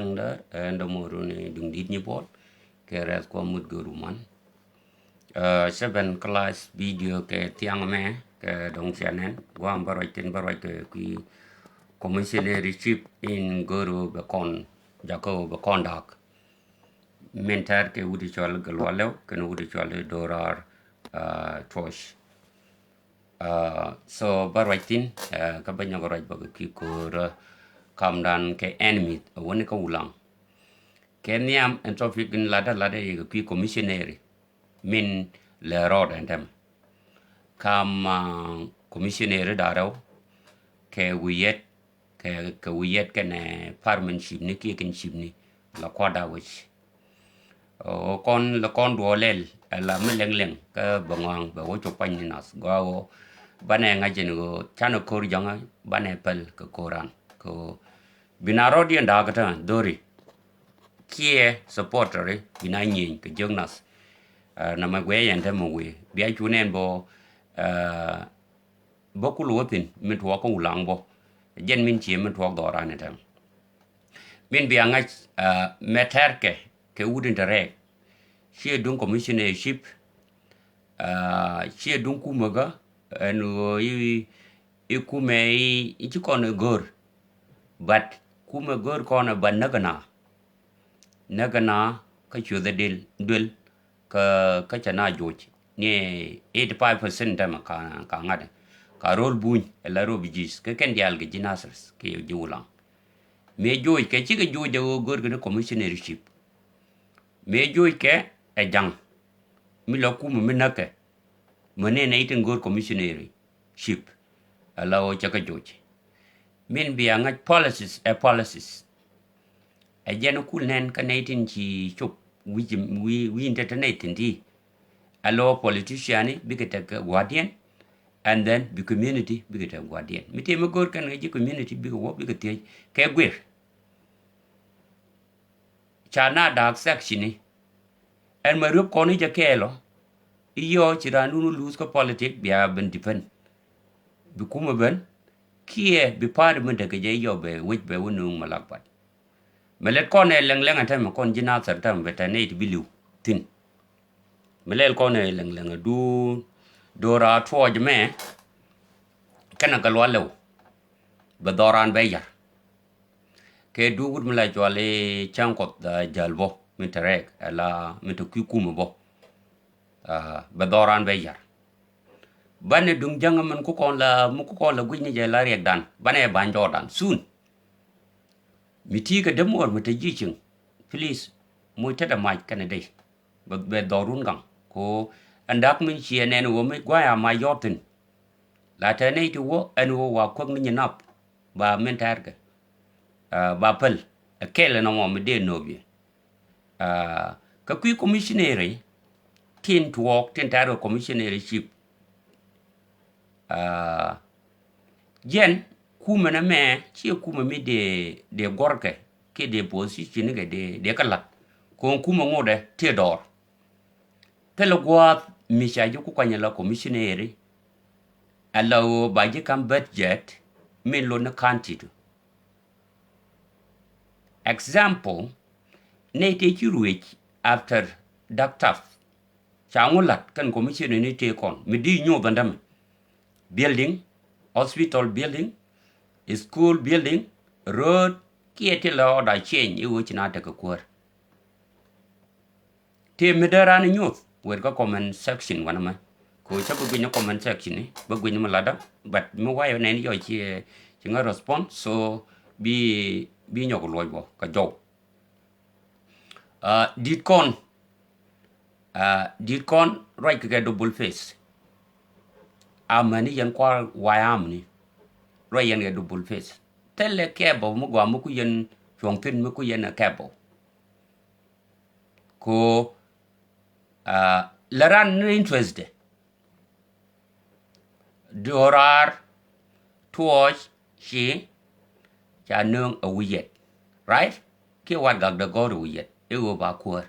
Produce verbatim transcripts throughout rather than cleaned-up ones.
Däär, ɛ, ndɔmɔru ni duŋdi̱t nyi buɔl kɛ rɛth kuɔ mut gör uman. Ɛ, seven class video kɛ thiaŋ mɛ kɛ dɔŋ channel. Guam bä ruac tin bä ruac kɛ kui̱ commissioner chief in gör bɛ kɔn jakä bɛ kɔn dak. Min tɛr kɛ wut i̱ cɔal Gatluak Lɛw kɛn wut i̱ cɔal Dorar, ɛ, Tuɔc. Ɛ, so bä ruac thin, ɛ, kä bä nyɔk ruac bä kɛ kui̱ ko̱r, ɛ, kamdan kɛ enemy, ɛ, wäni kä Wulaŋ. Kɛ nhiam ɛn topic in latdä latdä yɛ kɛ kui̱ commissionary min lɛ rɔɔd ɛn tɛm. Kam, ɛ, commissionary da̱rɛw kɛ wi̱i̱ yɛt kɛ, kɛ wi̱i̱ yɛt kɛnɛ parliament chief ni kiɛ kɛn chief ni la kua̱da wec. Ɛ, kɔn la kɔn duɔlɛl ɛ la mi lɛŋ lɛŋ kä bɛ ŋɔaŋ bɛ wä cop pany ni nath gɔaa ɣöö banɛ ŋa̱c jɛn ɣöö canɛ ko̱r jaŋä banɛ päl kɛ ko̱ran kɛ ɣöö bi na rɔɔdiɛn da̱a̱k kä täŋ dho̱ri kiɛ supporteri bi na nyieny kɛ jiök nath. Ɛ, namɛ guɛ yɛn te mɛ wee bia cu nɛn bɔ, ɛ, bä kul wä thi̱n min tuɔɔk kä Wulaŋ bɔ. Jɛn min cie min tuɔɔk dhɔran in tɛm. Min bia ŋa̱c, ɛ, mɛ tɛrkɛ kɛ wut in te rɛɛk. Ciɛ duŋ commissioner chief, ɛ, ciɛ duŋ kumä kä ɛn ɣöö i̱, i̱ kumɛ i̱, i̱ ci kɔn i̱ gör. But kumɛ gör kɔn ɛ but näk ɛna. Näk ɛna kä cuoth ɛ del duel kä, kä cɛ na joc ni eighty five percent tämɛ ka, ka ŋa̱t. Ka ro̱l buny ɛ la refugees kä kɛn diaal kɛ ji̱ Nasir kɛ ji̱ Wulaŋ. Mëë joc kɛ cikɛ joc ɛ ɣöö gör kɛ ni commissioner chief. Mëë joc kɛ ɛ ja̱ŋ mi la kumɛ mi näkɛ. Mɛ ni nɛy tin gör commissioner chief. Ɛ la ɣöö cɛ kɛ joc. Min bia ŋa̱c policies ɛ policies. Ɛ jɛn kul nɛn kä nɛy tin ci cop wi̱c, wi̱i̱, wi̱i̱ in te te nɛy thi̱n ti. Ɛ lɔ politician ni bikɛ tekɛ gua̱diɛn, and then bi community bikɛ tekɛ gua̱diɛn. Mi tëë mi go̱o̱r kɛn kɛ ji̱ community bikɛ wä bikɛ thiec kɛ guir. Ca na da̱a̱k section ni. Ɛn mɛ riöp kɔn i̱ jɛ kɛɛl ɔ. I̱ yɔ ci raan dun luth kä politik bia ben defend. Bi kumɛ ben kiɛ bi party mi tekɛ jɛ i̱ yɔ bɛ wec bɛ wä nuŋ mɛ lak pat. Mɛ lɛt kɔn ɛ lɛŋ lɛŋ ɛ tɛmɛ kɔn ji̱ Nasir tɛmɛ bɛ tɛn nɛy ti bi li̱w thi̱n. Mɛ lɛl kɔn ɛ lɛŋ lɛŋ ɛ duun do̱ra tuɔɔc mɛ kɛnɛ Gatluak Lɛw. Bɛ dhɔran bɛ yar. Kɛ duuk wut mi la cual i̱ cäŋ kuɔth, ah, jäl bɔ mi te rɛɛk ala mi te kui̱ kumɛ bɔ. Ah, bɛ dhɔran bɛ yar. Banɛ duŋ jäŋä min kukɔn la mi kukɔn la gui̱cni jɛ la riɛkdan banɛ ba̱ny jɔɔdan soon. Mi ti kɛ däm muɔr mi te ji̱ cieŋ. Please, moc tetdä mac kɛnɛ dee. Bɛ, bɛ dhɔrun gaŋ ko ɛn da̱k min ciɛ nɛn wä mi gua̱a̱c a mac yɔr thi̱n. La te nɛy ti wä ɛn wä wa kuäk ni nyi nap ba min tɛ̈rkɛ. Ah, ba päl ɛ kɛl ɛn ɔmɔ mi dee nööp yɛ. Ah, kä kui̱ commissioneri tin tuɔɔk tin tɛ̈rkɛ commissioneri chief. Ah, jɛn kumɛ nɛ mɛ ciɛ kumɛ mi dee, dee gɔrkɛ kiɛ dee position kɛ dee, dee kä la̱t. Ko̱ŋ kumɛ ŋotdɛ tëë dɔɔr. Thilɛ gua̱a̱th mi ca ji̱ ku kuany ala commissioneri. Ala ɣöö ba ji̱ ka̱m budget min lot ni county tu. Example, nɛy tëë ci ruëc after Doctor Taf. Ca ŋu la̱t kɛn commissioner ni tëë kɔn mi di nyoth ɛn dämɛ. Building, hospital building, school building, road, kiɛ ti lɛ ɔda change i̱ ɣöö ci na tekɛ kuäär. Tëë mi dee raan nyoth wër kä comment section wanɛ mɛ. Kɛ ɣöö cä bi gui̱ny comment section ni bä gui̱ny mi latdä, but mi wayɔ nɛn yɔ ci, ci ŋä respond, so bi, bi nyɔk luɔc bɔ kɛ jɔw. Ah, di̱t kɔn, ah, di̱t kɔn ruac kɛ kɛ double face. Amäni yɛn kua̱r wayam ni ruac yɛn kɛ double face. Thilɛ kɛɛpɔ mi gɔaa mi ku yɛn cuɔ̱ŋ thi̱n mi ku yɛn ɛ kɛɛpɔ. Ko, ah, lɛ ran ni interest de. Do̱raar tuɔɔc ci ca nööŋ ɛ wi̱i̱ yɛt. Right? Kiɛ wat gak dee gɔ̱r ɛ wi̱i̱ yɛt i̱ ɣöö ba kuäär.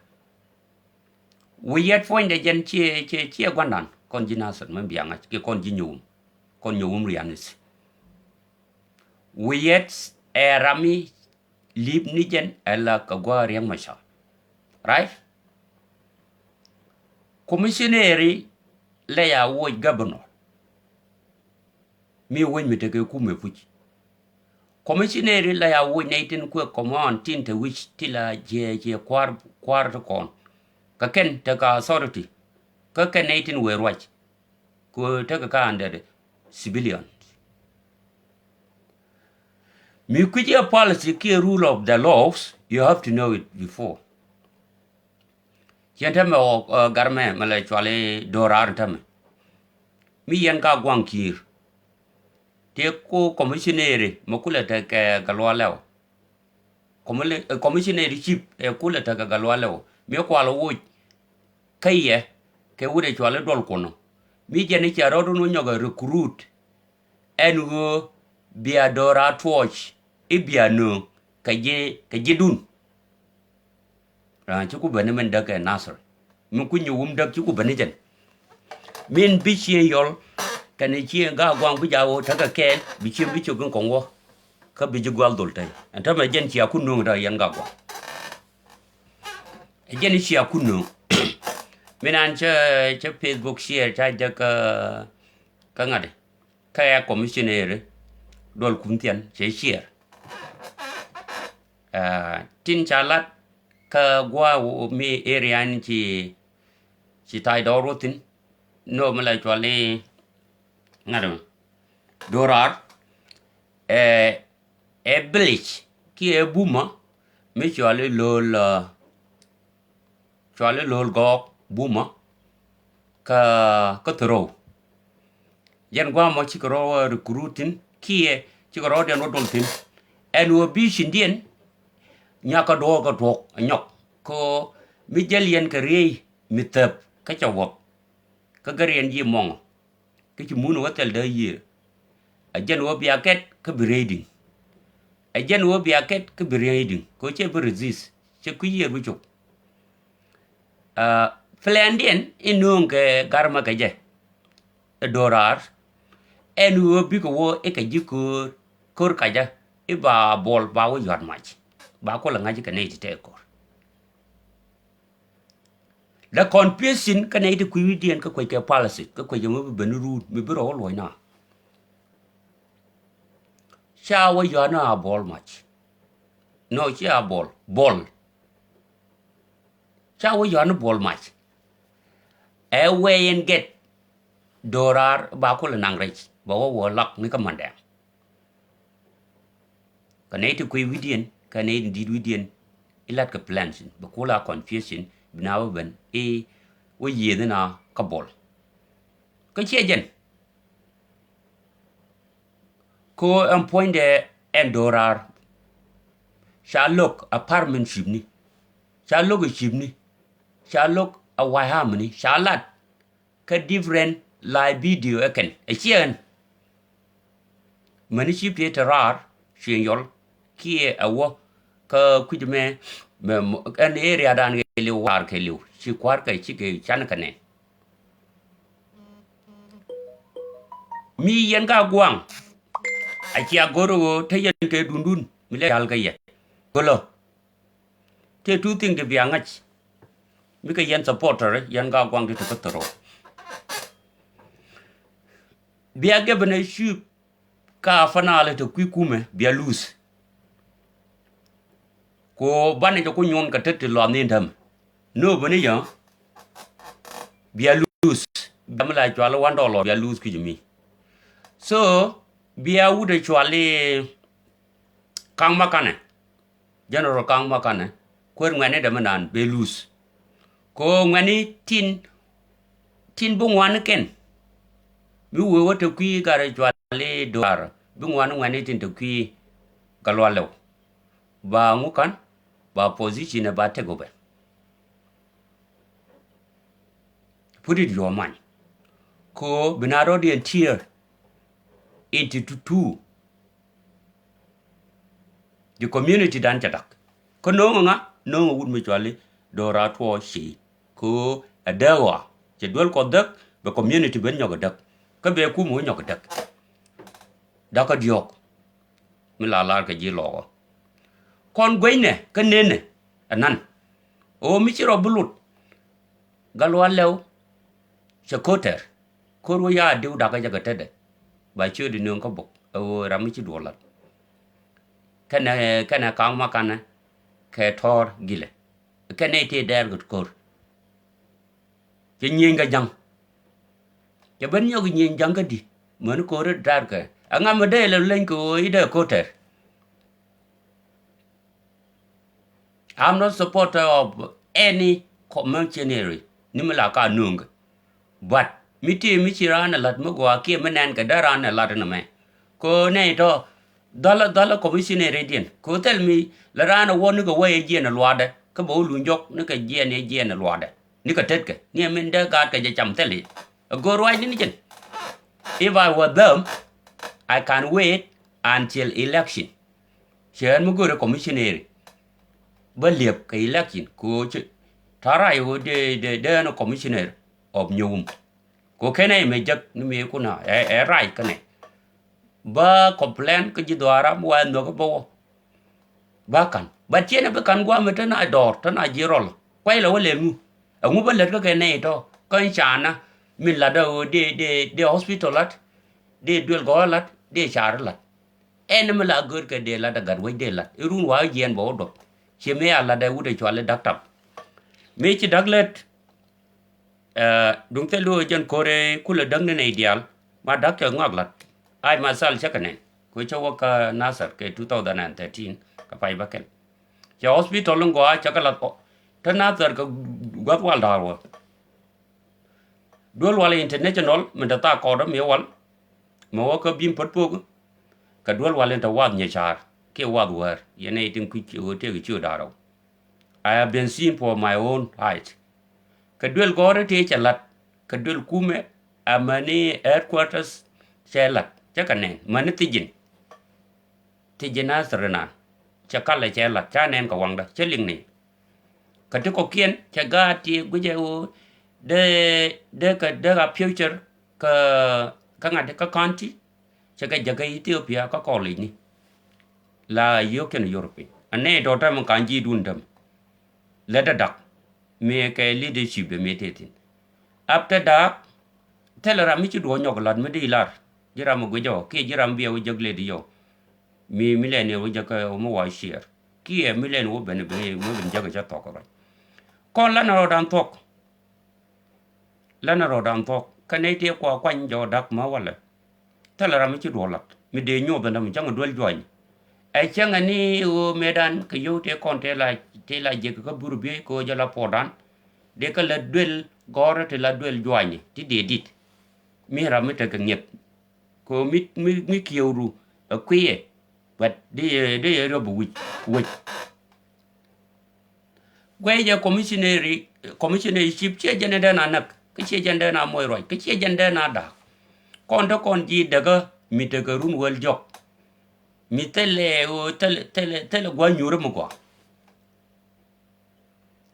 Wi̱i̱ yɛt puɔ̱nydɛ jɛn ciɛ, ciɛ, ciɛ gua̱ndan kɔn ji̱ Nasir mi bia ŋa̱c kiɛ kɔn ji̱ nyuum. Kɔn nyuum rianis. Wi̱i̱ yɛt ɛ ram mi li̱p ni jɛn ɛ la kɛ gua̱a̱ Riɛk Macar. Right? Commissioneri lɛ ya woc governor. Mi wec mi tekɛ kumɛ puc. Commissioneri la ya woc nɛy tin kuɛ command tin te wi̱c ti la jiɛ jiɛ kua̱r kua̱r ti kɔn. Kɛ kɛn tekɛ authority. Kä kɛn nɛy tin wee ruac. Ku tekɛ kä under civilian. Mi kui̱c ɛ policy kiɛ rule of the laws, you have to know it before. Ciɛn tämɛ ɔ, ɛ, gar mɛ mɛ lɛ cuali do̱raar tämɛ. Mi yɛn ka guaŋ ki̱i̱r. Tëë ko commissioneri mɛ kulɛ tekɛ Gatluak Lɛw. Commi-, ɛ, commissioneri chief ɛ kulɛ tekɛ Gatluak Lɛw. Mi kual woc kä yɛ kɛ wut ɛ cuali duɔl kunɔ. Mi jɛn i̱ cia rɔɔdun wä nyɔk ɛ recruit. Ɛn ɣöö bia do̱raar tuɔɔc i̱ bia nööŋ kɛ ji̱, kɛ ji̱dun. Raan ci ku ben ni min däk ɛ Nasir. Min ku nyi wum däk ci ku ben ni jɛn. Min bi Ciëŋ Yɔl kɛnɛ Ciëŋ Gaaguaŋ bi jaak wä tekɛ kɛɛl bi Ciëŋ bi cop in kɔŋ wä. Kä bi ji̱ gua̱l dhol tɛy. Ɛn tämɛ jɛn cia ku nööŋ rɔ yɛn Gaaguaŋ. Ɛ jɛn i̱ cia ku nööŋ. Min an cä, cä Facebook share ca jɛ kä, kä ŋa̱t. Kä ɛ commissioner duɔl kun thiɛn cɛ share. Ɛ, tin ca lat kä gua̱a̱ mi area in ci, ci tay dɔɔr wä thi̱n. Nɔ mi la cuali ŋa̱t mi do̱raar. Ɛ, ɛ village kiɛ ɛ buma mi cuali Lo̱l, ɛ, cuali Lo̱l Gɔɔk buma kä, kä Thorow. Jɛn gua̱a̱ mɔ cikɛ rɔ recruit thi̱n kiɛ cikɛ rɔɔdiɛn wä dol thi̱n. Ɛn ɣöö bi cindiɛn nyakä duɔɔk kɛ duɔɔk ɛ nyɔk. Kɛ ɣöö mi jäl yɛn kɛ riey mi thäp kä cɛ wuɔk. Kä gɛr yɛn ji̱ mɔŋɔ. Kä ci mun wä thil dee yiëë. Ɛ jɛn wä bia kɛt kä bi rɛy di̱ŋ. Ɛ jɛn wä bia kɛt kä bi rɛy di̱ŋ. Kɛ cɛ bi resist. Cɛ kui̱ yiëër bi cop. Ɛ, plan diɛn in nööŋ kɛ gar mɛ kɛ jɛ. Ɛ do̱raar. Ɛn wä bikɛ wä ikɛ ji̱ köör, köör kacä. I̱ ba buɔl ba wä yuat mac. Ba kulɛ ŋa̱c ikɛ nɛy ti tɛɛk ko̱r. The confusion kä nɛy ti kui̱ wi̱cdiɛn kä kuec kɛ policy kä kuec kɛ mi bi ben run mi bi rɔ wä luɔ̱c na. Ca wä yɔ̱a̱n a buɔl mac. No, ci a buɔl. Buɔl. Ca wä yɔ̱a̱n buɔl mac. Ɛ wee in get do̱raar ba kulɛ naŋ rɛc ba wä wä lak ni kä mandɛŋ. Kä nɛy ti kui̱ wi̱cdiɛn kä nɛy ti di̱t wi̱cdiɛn ilat kɛ plans bɛ kula confusion bi na wä ben i̱ wä yiëëth ina kä buɔl. Kä ciɛ jɛn ko ɛn puɔ̱nydɛ ɛn do̱raar. Ca lo̱k apartment cipni, ca lo̱k ɛ cipni, ca lo̱k a way hamni, ca lat kä different live video ɛ kɛn ɛ ciɛ ɛn. Mäni ci piee te raar Ciëŋ Yɔl kiɛ ɛ wä kä kui̱c mɛ, mɛ ɛn area dan kɛ liw raar kɛ liw ci kua̱r kɛ ci kɛ can kɛ nɛn. Mi yɛn ka gua̱a̱ŋ a cia go̱r ɣöö te yɛn kɛ dundun mi lɛ cal kɛ yɛ. Gölö. Tëë two thing ti bia ŋa̱c. Mi kɛ yɛn supporter yɛn ka gua̱a̱ŋ ti te kä thäro. Bia gɛpɛ nɛ cup ka fanal te kui̱ kumɛ bia lose. Ku banɛ jɛ ku nyuɔn kɛ tet ti luath ni däm. Nööbä ni yä bia lose. Bia mi la cual one dollar bia lose kui̱c mi. So bia wut ɛ cual i̱ ka̱ŋ ma kanɛ. General Kaŋ Makanɛ kuer ŋuɛ̈tni dämɛ naan bɛ luth. Kɛ ɣöö ŋuɛ̈tni tin, tin bi ŋuan kɛn. Mi wee wä te kui̱ garɛ cuali do̱raar bi ŋuan ŋuɛ̈tni tin te kui̱ Gatluak Lɛw. Ba ŋu ka̱n ba position ɛ ba tek wä bɛ. Put it your mind. Kɛ ɣöö bi na rɔ̱diɛn tear into two. Di community dan cɛ dak. Kä no̱o̱ŋ ŋa no̱o̱ŋ wut mi cuali do̱ra tuɔɔ ci. Kɛ ɣöö ɛ däk ɣɔa cɛ duel kɔ däk bɛ community ben nyɔk ɛ däk. Kä bɛ kum wä nyɔk ɛ däk. Dakä diɔ̱k mi la lar kɛ ji̱ lɔɔkä. Kɔn guecnɛ kä nenɛ ɛ nan. Ɣöö mi ci rɔ bi lut. Gatluak Lɛw cɛ ko̱r tɛr. Ko̱r wä ya diw dakä jɛ kɛ tetdɛ. Ba ciötdɛ nööŋ kä bok ɛ ɣöö ram mi ci duɔl lat. Kɛnɛ, kɛnɛ Kaŋ Makanɛ kɛ Tɔ̱ɔ̱r Gilɛ. Kɛnɛ tëë dɛɛr kɛ ko̱r. Cɛ nyieenykɛ ja̱ŋ. Cɛ ben nyɔk nyieny ja̱ŋ kädi. Mäni ko̱r i̱ da̱rkɛ. Ɛŋa mi dee lɛ leny kɛ ɣöö i̱ dee ko̱r tɛr. I'm not supporter of any commissionary ni mi la ka nööŋkɛ. But mi tëë mi ci raan ɛ la̱t mi gɔaa kiɛ mi nɛnkɛ dee raan ɛ la̱t ni mɛ. Kɛ ɣöö nɛy tɔ̱ dhɔlä, dhɔlä commissionary diɛn kɛ ɣöö thil mi la raan ɛ wä nikɛ wä ɛ jiɛn ɛ luaadɛ kä bɛ wä luny jɔk nikɛ jiɛn ɛ jiɛn ɛ luaadɛ. Nikɛ tetkɛ ni ɛ min dee gaatkɛ jɛ cam thil i̱. A go̱o̱r ruacni ni jɛn. If I were them, I can wait until election. Cɛ ɣän mi go̱o̱rɛ commissionary bä liɛp kɛ election kɛ ɣöö ci ta̱a̱ rac ɣöö dee, dee, dee ɣän commissioner of Nyuum. Kɛ ɣöö kɛn ɛ mɛ jek ni mëë kun ɛ, ɛ rac kɛnɛ. Bä complain kä ji̱ dhɔaara mi wa nhök bä wä. Bä ka̱n. But ciɛn ɛ bi ka̱n gua̱a̱mɛ te na dɔɔr, te na ji̱ rɔl. Kuay lɛ wä lɛl ŋu. Ɛŋu bä lät kä kɛ nɛy tɔ. Kä in ca̱a̱nä. Min latdä ɣöö dee, dee, dee hospital lat. Dee duel gɔ̱a̱r lat. Dee ca̱a̱r lat. Ɛn mi la gör kɛ dee lat a gat wec dee lat. Irun wa jiɛn bä wä duɔth. Ciɛ mëë a latdä wut ɛ cual i̱ da̱k tap. Mëë ci da̱k lät. Ɛ, duŋ thil wee jɛn ko̱rɛ kulɛ däk ni nɛy diaal. Ma da̱k cɛ ŋɔak la̱t. Ai ma thal cä kɛ nɛn. Kɛ cä wä kä Nathɛr kɛ two thousand and thirteen kɛ pay bä kɛl. Cɛ hospital in gɔaa cä kɛ la̱t ɔ. Te Nathɛr kɛ gua̱th wal da̱a̱r wä. Duel wal international min te thaak kɔɔdä mi wal. Mi wä kä bim pät pok. Kɛ duel wal in te wath nyɛ ca̱a̱r kiɛ wath wäär yɛn nɛy tin kui̱c ɣöö tëëk ciö da̱a̱r rɛw. I have been seen for my own eyes. Kɛ duel gɔ̱rä tëë cɛ la̱t kɛ duel kumɛ amäni headquarters cɛ la̱t cɛ kɛ nɛn mäni thi̱ji̱n. Thi̱ji̱n a thirinan cɛ kalɛ cɛ la̱t ca nɛn kɛ waŋdä cɛ liŋ ni. Kɛ ti kɔ̱kiɛn cɛ gaat ti guicɛ ɣöö dee, dee kɛ, dee kɛ future kä, kä ŋa̱t kä county. Cɛ kɛ jäkä Ethiopia kä college ni. La yio̱kiɛn Europe. Anɛ dɔ̱tɛ mi ka̱n ji̱ dun däm. Lät dädak. Mi kɛ leadership de mi te thi̱n. After dak. Thilɛ ram mi ci duɔ̱ɔ̱k nyɔk lat mi di lar. Ji̱ ram mi guic jɔk kiɛ ji̱ ram biɛ wä jek ledi jɔk. Mi, mi lɛn wä jek wä mi wa share. Kiɛ mi lɛn wä ben ben mi ben jek cä thɔk ruac. Kɔn lanɛ rɔɔdan thuɔk. Lanɛ rɔɔdan thuɔk kä nɛy tëë kua kuany jɔk dak mä walɛ. Thilɛ ram mi ci duɔ̱ɔ̱k lat mi dee nyoth ɛn däm cäŋ duel juany. Ɛ cäŋ ɛn ni ɣöö mëëdan kɛ yio̱w tëë kɔn tëë la, tëë la jiɛk kä bur biey kɛ ɣöö jɛ la puɔ̱ɔ̱dan. Dee kä la duel gɔ̱rä ti la duel juany ti dee dit. Mi ram mi tekɛ ŋiɛth. Kɛ ɣöö mi, mi, mi kiɛwru ɛ kuiyɛ. But dee yɛ, dee yɛ riɔp wi̱c, wi̱c. Guɛy jɛ commissionary, commissionership ciɛ jɛn dee na näk, kä ciɛ jɛn dee na moc ruac, kä ciɛ jɛn dee na da̱a̱k. Kɔn te kɔn ji̱ däkä mi tekɛ run wäl jɔk. Mi thilɛ ɣöö thilɛ, thilɛ, thilɛ gua̱a̱th nyuurä mi gɔaa.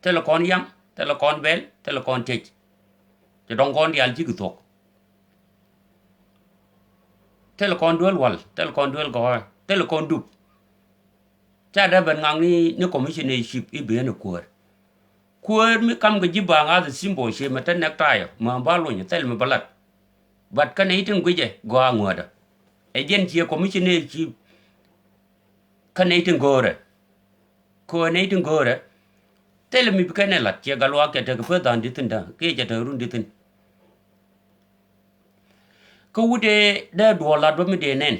Thilɛ kɔn yaŋ, thilɛ kɔn bɛl, thilɛ kɔn tec. Cɛ dɔ̱ŋ kɔn diaal cikɛ thuɔ̱k. Thilɛ kɔn duel wal, thilɛ kɔn duel gɔ̱ɔ̱r, thilɛ kɔn dup. Ca dee ben ŋakni ni commissionership i̱ ben kuäär. Kuäär mi kam kɛ ji̱ baaŋ a the symbol cië mɛ te necktie mɛ ba lony thil mi bä lat. But kä nɛy tin guicɛ gɔaa ŋuädä. Ɛ jɛn ciɛ commissionership kä nɛy tin go̱o̱rɛ. Kɛ ɣöö nɛy tin go̱o̱rɛ thilɛ mi bi kɛn ɛ lat ciɛ gatluak cɛ tekɛ peth dha̱a̱n di̱thin dä kiɛ cɛ tekɛ run di̱thin. Kä wut ëë dee duɔl lat bä mi dee nɛn.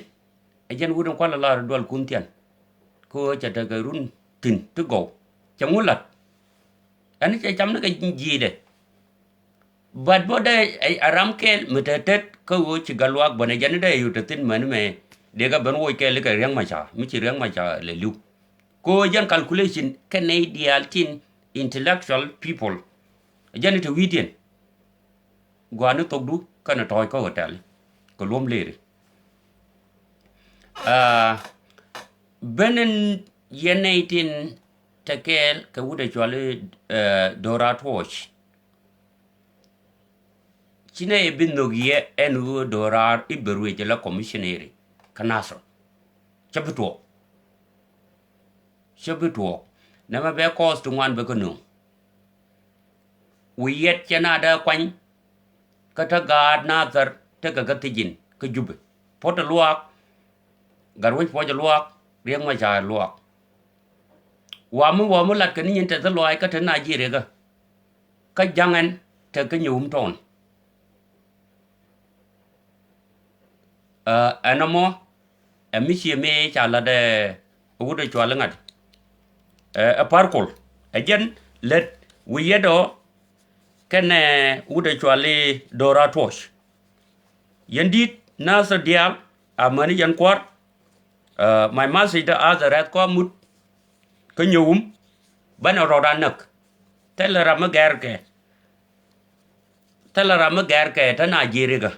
Ɛ jɛn wut in kualɛ lar duɔl kun thian. Kä ɣöö cɛ tekɛ run thi̱n ti gɔw cɛ ŋu lat. Ɛn cɛ cam ni kɛ ji̱i̱dɛ. But bä dee a ram kɛɛl mi te tet kä ɣöö ci gatluak bänɛ jɛn dee yut te thi̱n mäni mɛ. Dee kɛ ben woc kɛɛl kɛ Riɛk Macar mi ci Riɛk Macar lɛ li̱w. Kɛ ɣöö jɛn calculation kɛ nɛy diaal tin intellectual people. Jɛn te wi̱i̱diɛn. Gua̱a̱ni thokdu kɛnɛ tɔ̱ɔ̱c kä hotel kɛ luɔ̱m lëëri. Aa, ben in yɛn nɛy tin te kɛɛl kɛ wut ɛ cuali, ɛ, Dora Tuɔc. Ci nɛ yɛ bi nhök yɛ ɛn ɣöö Dora i̱ ben ruëëc ala commissionary kä Nasir. Cä bi tuɔɔk. cä bi tuɔɔk. Nɛmɛ bɛ kɔɔth ti ŋuan bɛ kä nööŋ. Wi̱i̱ yɛt cɛ na dee kuany. Kä te gaat Nathɛr tekɛ kä thi̱ji̱n kä Jubɛ. Puɔ̱t ɛ luaak, Gatwec Puɔ̱c ɛ luaak, Riɛk Macar ɛ luaak. Wa mi wa mi lat kɛ ni nyin te thil lɔaac kä te Nigeria kä. Kä ja̱ŋ ɛn te kä Nyewum tɔn. Ɛ, ɛn ɛmɔ, ɛ mi cie mëë ca lat ɛ wut ɛ cual iŋa̱t. Ɛ, ɛ Parkol. Ɛ jɛn lät wi̱i̱ yɛt ɔ kɛnɛ wut ɛ cual i̱ Dora Tuɔc. Yɛn di̱t Nathɛr diaal, amäni yɛn kua̱r. Ɛ, my message dä athɛ rɛth kɔa mut kä Nyewum. Banɛ rɔɔd a näk. Thilɛ ram mi gɛr kɛ. Thilɛ ram mi gɛr kɛ te Nigeria kä.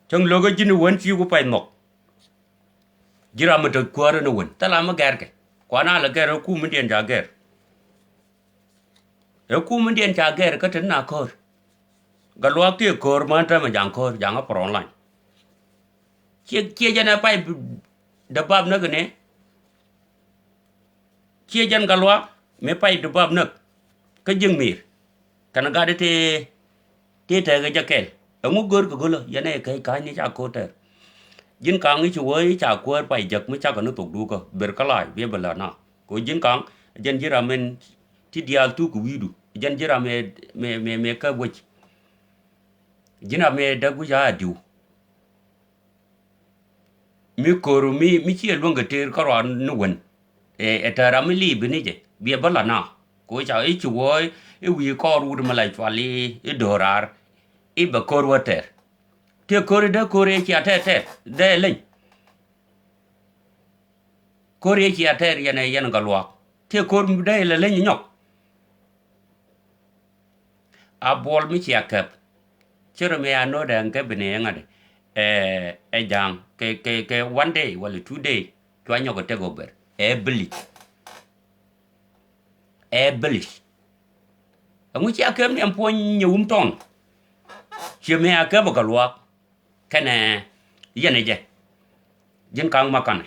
Cäŋ lo̱kä ji̱n i̱ wän ci ku pay nhɔk. Ji̱ ram mi te kuäärä ni wän. Thilɛ ram mi gɛr kɛ. Kuan a lɛ gɛr ɛ kum mi diɛn ca gɛr. Ɛ kum mi diɛn ca gɛr kä te na ko̱r. Gatluak ti ko̱r män täämɛ ja̱ŋ ko̱r, ja̱ŋ a front line. Ciɛ, ciɛ jɛn ɛ pay däbap näk ni. Ciɛ jɛn Gatluak mëë pay däbap näk. Kä ji̱ŋ mi̱i̱r. Kɛn gat ti, ti tɛkɛ jɛ kɛl. Ɛŋu gör kɛ gölä, yɛn ɛ kɛ ka̱ny ni ca ko̱r tɛr. Ji̱n ka̱ŋ i̱ ci wee i̱ ca kuäär pay jek mi cakɛ ni thok dukä. Ber kä la̱a̱c, biɛ bɛ lät na. Kɛ ji̱n ka̱ŋ, jɛn ji̱ ram ɛn ti diaal thuk kɛ wi̱i̱du. Jɛn ji̱ ram ɛ, mɛ, mɛ, mɛ kä wec. Ji̱n ram ɛ däk wi̱c a diw. Mi ko̱ru mi, mi ciɛ luäŋ kɛ tëër kärɔa ni wän. Ɛ, ɛ tɛ̈r ram mi liip ni jɛ. Biɛ bä la na. Ko ca i̱ ci wä i̱ wi̱i̱ kɔɔr wut mi la cual i̱, i̱ do̱raar. I̱ bɛ ko̱r wä tɛr. Tëë ko̱r i̱ dee ko̱r i̱ cia tɛr tɛr. Dee leny. Ko̱r i̱ cia tɛr yɛn ɛ yɛn Gatluak. Tëë ko̱r mi dee ilɛ leny nyɔk. A buɔl mi cia kɛp. Cä rɛ mi a no̱o̱dɛ ɛn kɛp ni ɛŋa di. Ɛ, ɛ ja̱a̱ŋ kɛ, kɛ, kɛ one day wala two day. Cua nyɔk ɛ tek over. Ɛ bilic. Ɛ bilic. Ɛŋu cia kɛp ni ɛn puɔ̱ny Nyewum tɔn. Ciɛ mi a kɛp ɛ Gatluak. Kɛnɛ yɛn ɛ jɛ. Ji̱n ka̱ŋ ma kanɛ.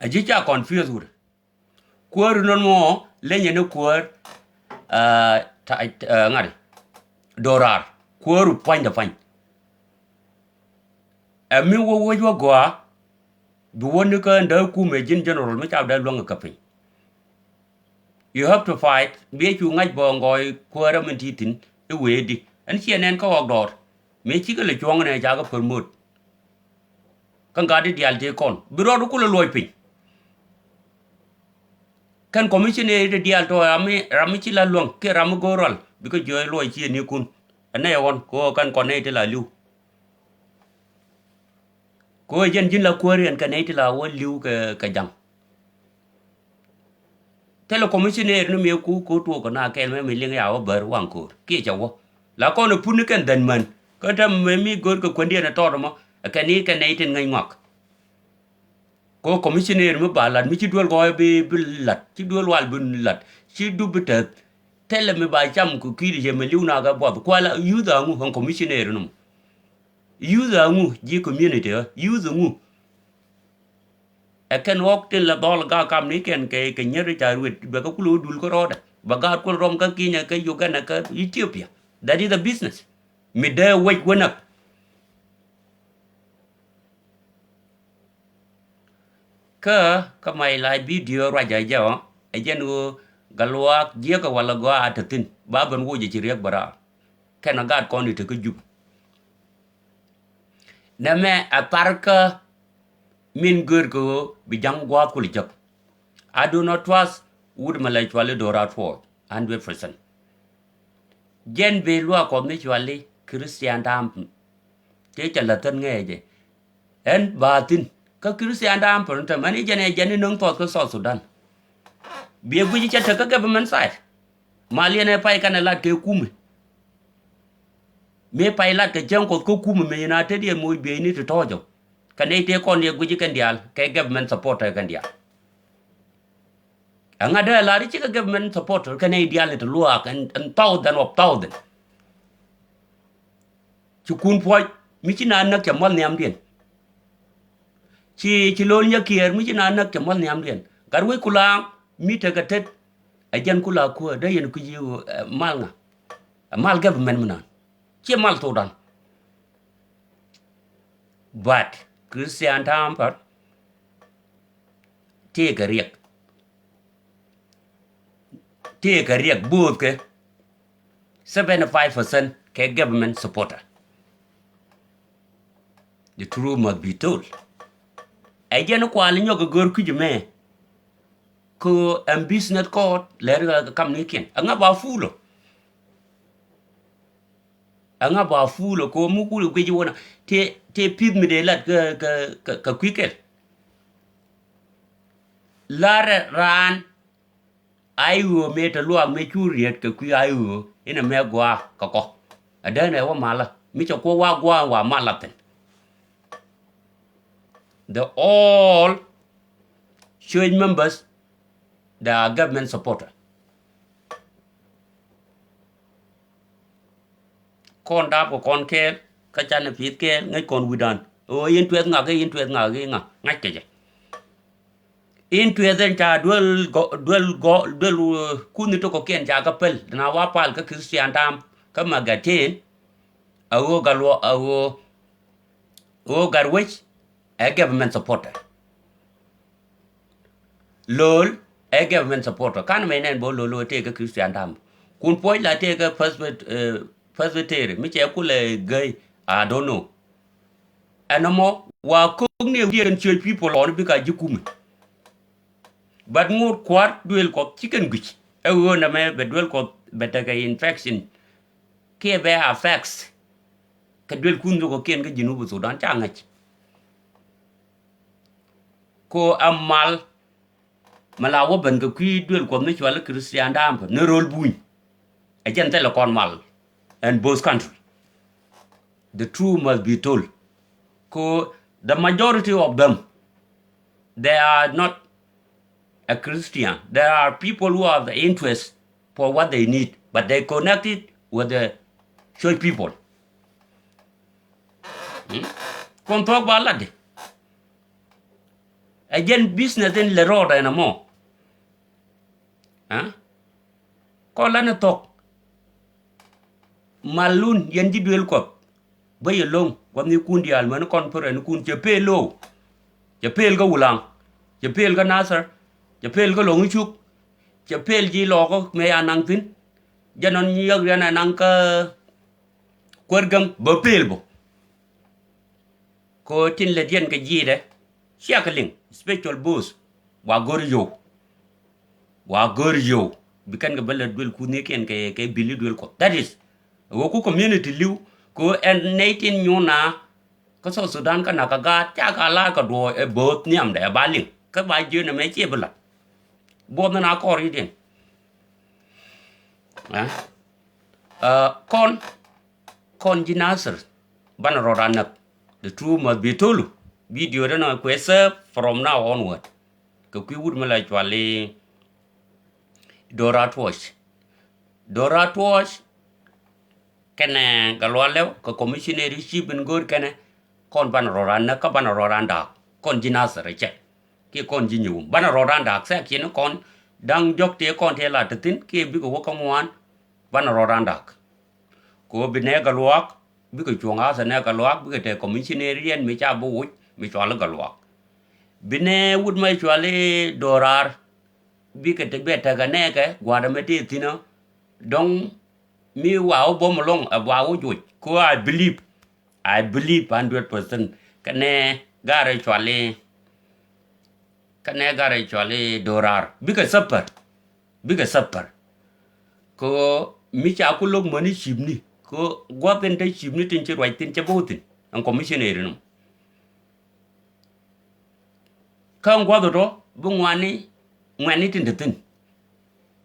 A ji̱ ca confuse wut. Kuäär inɔn mɔ lenyɛ ni kuäär, ɛ, ta, ɛ, ŋa̱t. Do̱raar. Kuäär pua̱nydɛ pua̱ny. Ɛ mi wä wec wä gɔaa. Bi wä ni kä ɛn dee kumɛ ji̱n general mi ca dee luäŋ kä piny. You have to fight. Biɛ cu ŋa̱c bä ŋɔɔy kuäärä min ti thi̱n i̱ wee di. Ɛn ciɛ nɛn kä ɣɔk dɔɔr. Mëë cikɛ lɛ cuɔ̱ŋ nɛ cakɛ promote. Kä ŋa̱t di diaal tëë kɔn. Bi rɔɔd kulɛ luɔc piny. Kɛn commissioner ti diaal tɔ ram mi, ram mi ci la luäŋ kiɛ ram mi go̱o̱r rual. Bikɛ jiɔc luɔc ciɛ ni kun. Ɛn nɛy ɣɔn kɛ ɣöö kɛn kɔn nɛy ti la li̱w. Kɛ ɣöö jɛn ji̱n la kuäär yɛn kɛ nɛy ti la wä li̱w kɛ, kɛ ja̱ŋ. Thilɛ commissioner ni mëë ku, ku tuɔɔk kɛ na kɛɛl mɛ mi liŋ ya wä bär waŋ ko̱o̱r kiɛ cɛ wä. La kɔn ɛ put ni kɛn dhɛn män kä täämɛ mi go̱o̱r kɛ kuändiɛn ɛ tɔɔt ɛmɔ ɛ kɛn ni kɛn nɛy tin ŋäc ŋɔak. Kɛ ɣöö commissioner mi ba lat mi ci duel gɔɔy bi, bi lat, ci duel wal bi lat, ci dup bi tɛth. Thilɛ mi ba cam kɛ ki̱i̱t cɛ mi li̱w na kɛ buɔth kuala youth aŋu ɛn commissioner ni mɔ. Youth aŋu ji̱ community ɛ youth aŋu. Ɛ kɛn ɣɔk tin la dhɔl gak kam ni kɛn kɛ, kɛ nyier ca ruet bɛ kä kulɛ wä dul kä rɔɔdɛ. Bɛ gaat kulɛ rɔm kä Kenya, kä Uganda, kä Ethiopia. That is a business. Mi dee wec wä näk. Kä, kä may la video ruac a jɛ ɔ, ɛ jɛn ɣöö Gatluak jiäkä wala gɔaa a te thi̱n. Ba ben woc a ci riäk bä raar. Kɛn a gaat kɔn i̱ te kä Jup. Nɛmɛ a tharkä min göörkɛ ɣöö bi ja̱ŋ gua̱a̱th kulɛ jek. I do not trust wut mɛ lɛ cuali do̱raar tuɔɔk hundred percent. Jɛn bi luaak Kuɔth mi cuali Christian da̱a̱m. Tëë cɛ la̱th thän ŋɛɛcɛ. Ɛn ba thi̱n kä Christian da̱a̱m pär ni tɛm ɛn i̱ jɛn ɛ jɛn i̱ no̱ŋ thuɔth kä South Sudan. Biɛ guic i̱ cɛ tek kä government side. Mal yɛn ɛ pay kanɛ lat kɛ kumɛ. Mëë pay lat kɛ cäŋ Kuɔth kä kumɛ mëë yɛn a te diɛ moc bieyni ti tɔ̱ɔ̱cɔ. Kɛ nɛy tëë kɔn yɛ guic kɛn diaal kɛ government supporter kɛn diaal. Ɛŋa dee lar i̱ cikɛ government supporter kɛ nɛy diaal ni ti luaak ɛn, ɛn thousand of thousand. Ci kun puɔc mi ci na näk cɛ muɔl nhiamdiɛn. Ci, ci lo̱l nyɛ kiɛɛr mi ci na näk cɛ muɔ̱th nhiamdiɛn. Gat wec ku laaŋ mi tekɛ tet. Ɛ jɛn ku la kuäär dee yɛn kui̱c yi ɣöö, ɛ, mal ŋa? Ɛ mal government mi nɔn. Ciɛ mal thokdan. But Christian Tampar tëëkɛ riɛk. Tëëkɛ riɛk bo̱o̱thkɛ seventy five percent kɛ government supporter. The truth must be told. Ɛ jɛn kual nyɔk ɛ gör kui̱c mɛ. Kɛ ɛn business court lɛr kɛ kam ni kiɛn. Ɛŋa ba fulo? Ɛŋa ba fulo kɛ mi kul guic wä na? Tëë, tëë pi̱th mi dee lat kɛ, kɛ, kɛ, kɛ kui̱ kɛl. Lar raan a i̱ ɣöö mëë te luaak mëë cu riet kɛ kui̱ a i̱ ɣöö inɛ mɛ gua̱a̱ kɛ kɔ. Ɛ dee nɛ wä malä mi cɛ kuɔ wa gua̱a̱ wa mal lathin. The all church members, they are government supporter. Kɔn dap kɛ kɔn kɛɛl kä canɛ pi̱th kɛɛl ŋäc kɔn wi̱dan. Ɣöö yɛn tuɛth ŋak i̱ yɛn tuɛth ŋak i̱ ŋak ŋa̱c kɛ jɛ. Interest in ca duel gɔ, duel gɔ, duel, uh, kunh ti kɔ̱kiɛn ca kä päl. Na wa pal kä Christian Tampar kä Magatin. A ɣöö Gatluak, a ɣöö, ɣöö Gatwec ɛ government supporter. Lo̱l ɛ government supporter. Kan mɛ nɛn bä Lo̱l ɣöö tëë kä Christian Tampar. Kun puɔ̱c la tëë kä Presbyt-, eh, Presbytery. Mi cɛ kulɛ gäy, I don't know. Ɛn ɛmɔ wa ko̱k ni wi̱i̱ kɛn church people ɔn bikɛ a ji̱ kumɛ. But ŋot kua̱r duëël Kuɔth ci kɛn guic. Ɛ ɣöö nɛmɛ bɛ duëël Kuɔth bɛ tekɛ infection. Kiɛ bɛ affects kɛ duëël kun nhökɔkiɛn kä Jinub Sudan ca ŋäc. Ko ɛ mal Mɛ la wä ben kɛ kui̱ duël Kuɔth mi cuali Christian Tampar ni ro̱l buny. Ɛ jɛn thilɛ kɔn mal ɛn both country. The truth must be told. Ko the majority of them, they are not a Christian. There are people who have the interest for what they need, but they connected with the church people. Hmm? Kɔn thuɔ̱k ba latdi. Ɛ jɛn business in lɛ rɔɔdɛ ɛn ɛmɔ. Ɛ? Kɔn la ni thɔk. Malun yɛn ji̱ duël Kuɔth. Bä yɛ lo̱ŋ Kuɔth ni kun diaal mäni kɔn pär ɛn kun cɛ pel lo̱o̱. Cɛ pel kä Wulaŋ. Cɛ pel kä Nathɛr. Cɛ pel kä Lo̱ŋ Cuk. Cɛ pel ji̱ lɔɔkä mëë ya naŋ thi̱n. Jɛn nɔn nyi yäk riɛn ɛ naŋ kä Kuäär Gäŋ bä pel bä. Kɛ ɣöö tin lät yɛn kɛ ji̱i̱dɛ ciakɛ liŋ special booth. Wa go̱r yio̱w. Wa go̱r yio̱w bi kɛn kɛ bä lät duël kuthnikiɛn kɛ, kɛ bili duël Kuɔth. That is ɣöö ku community li̱w kɛ ɣöö ɛn nɛy tin nyuun na kä South Sudan kä nak kɛ gaat cakɛ a la̱r kɛ duɔɔc ɛ bööth nhiamdɛ ɛ ba liŋ kä ba jiön ɛmɛ ciɛ bi la̱t. Buɔth ni na kɔr i̱diɛn. Ɛ, ɛ, kɔn, kɔn ji̱ Nasir banɛ rɔɔd a näk. The truth must be told. Video denɔ kuɛ serve from now onward. Kɛ kui̱ wut mi la cuali Dora Tuɔc. Dora Tuɔc kɛnɛ Gatluak Lɛw kɛ commissioner in chief in go̱o̱r kɛnɛ kɔn banɛ rɔɔd a näk kä banɛ rɔɔd a da̱a̱k. Kɔn ji̱ Nasir ɛ cɛ kiɛ kɔn ji̱ Nyuum banɛ rɔɔd a da̱a̱k. Section kɔn da̱ŋ jɔk tëë kɔn tëë la te thi̱n kiɛ bikɛ wä kä ŋuan. Banɛ rɔɔd a da̱a̱k. Kɛ ɣöö bi nɛɛ Gatluak bikɛ cuɔ̱ŋ a thɛ nɛɛ Gatluak bikɛ te commissioner in mi ca bi wuc mi cuali Gatluak. Bi nɛɛ wut mɛ cuali Dorar bikɛ te bɛ tekɛ nɛɛkɛ gua̱a̱r ɛmɛ tëë thi̱n ɔ. Dɔ̱ŋ mi wa wä bom ɛlɔ̱ŋ ɛ ba wä juɔc. Kɛ ɣöö I believe, I believe hundred percent kɛnɛ garɛ cuali, kɛnɛ garɛ cuali Dorar bikɛ suffer. Bikɛ suffer. Kɛ ɣöö mi ca ku lo̱k mäni chief ni kɛ ɣöö gua̱th in te chief ni tin ci ruac thi̱n cɛ bä wä thi̱n ɛn commissioner in nɔm. Kä ɛn gua̱th ɔ tɔ bi ŋuani ŋuɛ̈tni tin te thi̱n.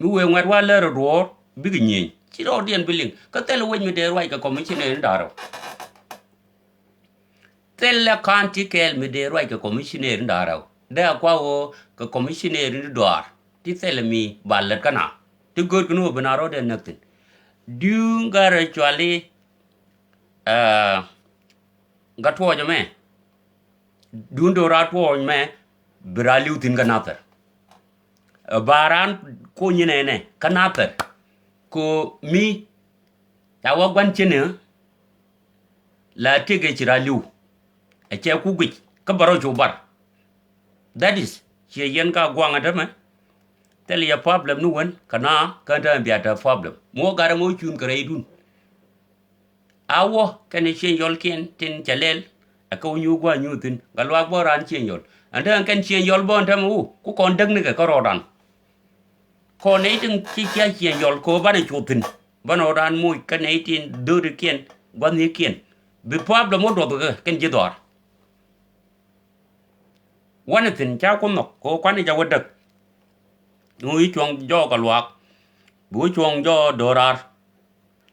Mi wëë ŋuɛ̈t wa lär ɛ duɔ̱ɔ̱r bikɛ nyieny ci rɔɔdiɛn bi liŋ kä thilɛ wec mi dee ruac kɛ commissioner in da̱rɛ. Thilɛ ka̱n ti kɛɛl mi dee ruac kɛ commissioner in da̱rɛ. Dee a kua ɣöö kɛ commissioner in dɔaar ti thilɛ mi ba lät kä na ti gööt kɛ ni ɣöö bi na rɔɔdiɛn näk thi̱n. Duŋ garɛ cuali, ɛ, Gatluak Tuɔc ɛmɛ. Duundɛ ɣöö raan tuɔɔny mɛ bi raan li̱w thi̱n kä Nathɛr. Ɛ ba raan kuɔny inɛnɛ kä Nathɛr. Kɛ ɣöö mi ca wä gua̱n ciëni la tëkɛ ci raan li̱w. Ɛ cɛ ku guic kä bä rɔ cu bar. That is ciɛ yɛn ka gua̱a̱ŋ ɛ tämɛ. Thilɛ yɛ problem ni wen kä na kä tämɛ bia te problem mi wä gat ɛmɛ wä cuun kɛ rɛydun. A wä kɛn ciëŋ yɔlkiɛn tin cɛ lɛl. Ɛ kɛ wä nyuuk gua̱a̱ nyuuk thi̱n gat luaak bä raan ciëŋ yɔl. Ɛn te kɛn ciëŋ yɔl bä ɛn tämɛ wu ku kɔn däk nikɛ kä rɔɔdan. Kɔn nɛy tin ci cia ciëŋ yɔl kɛ wä banɛ cuɔth thi̱n banɛ rɔɔdan moc kɛn nɛy tin döörikiɛn gua̱thnikiɛn. Bi problem wä duɔth kɛ kɛn ji̱ dhɔaar. Wanɛ thi̱n ca kun nhɔk kɛ wä kuan i̱ ca wä däk. Ŋu i̱ cuɔ̱ŋ jɔɔk a luaak bi wä cuɔ̱ŋ jɔɔk do̱raar.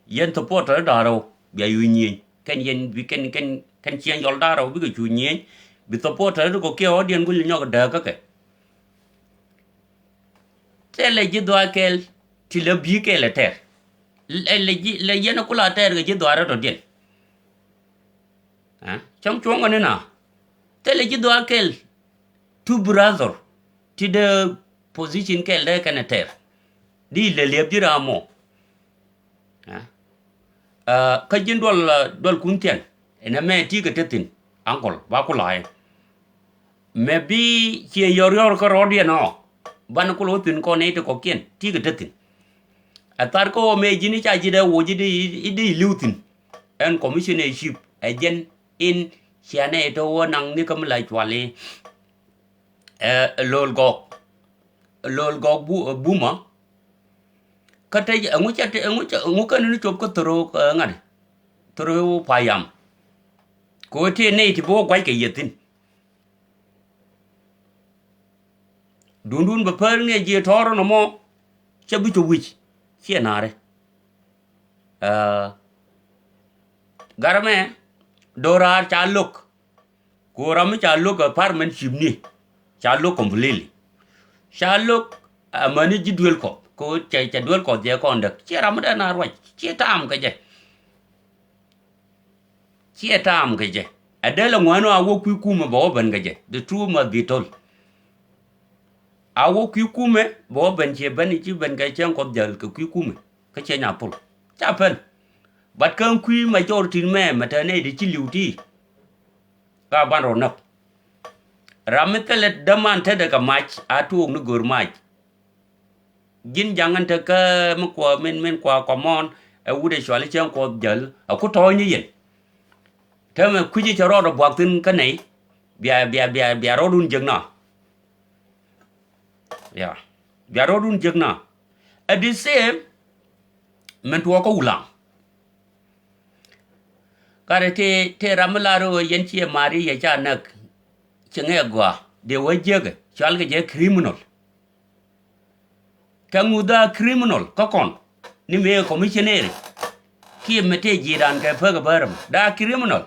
Yɛn supporter da̱rɛw bia yu nyieny kɛn yɛn bi kɛn kɛn kɛn ciɛn yɔl da̱rɛw bikɛ cu nyieny. Bi supporter ti kɔ kiɛ ɣɔ̱diɛn guil nyɔk dääk kä kɛ. Tɛlɛ ji̱ dhɔaar kɛɛl ti lɛ bi̱i̱ kɛɛl ɛ tɛr. Lɛ lɛ ji̱ lɛ yɛn kula tɛr kɛ ji̱ dhɔaar rɛtɔdiɛn. Cäŋ cuɔ̱ŋ ɣän ina thilɛ ji̱ dhɔaar kɛl. Two brother ti dee position kɛl dee kɛn ɛ tɛr. Di lɛ liɛp ji̱ ram mɔ. Kä ji̱n duɔl duɔl kun thiɛn ɛn ɛmɛ ti kɛ te thi̱n. Ankɔl ba ku la̱a̱c. Mɛ bi ciɛ yɔr yɔr kä rɔɔdiɛn ɔ. Ban kul wä thi̱n kɔn nɛy ti kɔkiɛn ti kɛ te thi̱n. Ɛ thar kä ɣöö mëë ji̱n i̱ ca ji̱ dee woc i̱ dee i̱ dee i̱ li̱w thi̱n. Ɛn commissioner chief ɛ jɛn in cia nɛy te wä naŋ ni kä mi la cual i̱ ɛ lo̱l gɔɔk. Lo̱l gɔɔk bu bumä. Kä te ɛŋu ca te ɛŋu ca ɛŋu kɛn ni cop kä thorook ɛ ŋa̱t. Thorook payam. Kɛ ɣöö tëë nɛy ti bi wä gua̱c kɛ yɛ thi̱n. Duundun bɛ päär ŋiɛ jiɛ tɔɔr nɔmɔ. Cɛ bi cop wi̱c ciɛ naarɛ. Aa, garɛ mɛ do̱raar ca lo̱k. Ku ram mi ca lo̱k apartment cipni ca lo̱k completely. Ca lo̱k amäni ji̱ duel kɔth ku cɛ cɛ duel kɔth jɛ kɔn däk ciɛ ram mi dee na ruac ciɛ taam kɛ jɛ. Ciɛ taam kɛ jɛ. Ɛ dee lɛ ŋuani a wä kui̱ kumɛ bɛ wä ben kɛ jɛ. The truth must be told. A wä kui̱ kumɛ bɛ wä ben ciɛ ben ci ben kɛ cieŋ kɔth jäl kɛ kui̱ kumɛ. Kä ciɛ nya thul ca pɛn. But kä kui̱ majority mɛ mɛ te nɛy ti ci li̱w ti. Ka ban rɔ näk. Ram mi thilɛ däman tetdɛ kɛ mac a tuɔɔk ni gör mac. Ji̱n jaŋ ɛn tekä mi kuɔ min min kuɔ kɔmɔn ɛ wut ɛ cuali cieŋ kuɔth jäl ɛ ku tɔɔny ni yɛn. Täämɛ kui̱ci cɛ rɔɔdɛ buak thi̱n kä nɛy bia bia bia bia rɔɔdun jiäk na. Ya bia rɔɔdun jiäk na. Ɛ the same min tuɔɔk kä wulaŋ. Karɛ tëë tëë ram mi lar ɣöö yɛn ciɛ mari yɛ ca näk. Ci ŋɛ gɔaa dee wä jiäkɛ cualkɛ jɛ criminal. Kɛ ŋu dhaa criminal kä kɔn ni mëë commissioneri. Kiɛ mɛ tëë ji̱dan kɛ pek ɛ bärä mɛ dhaa criminal.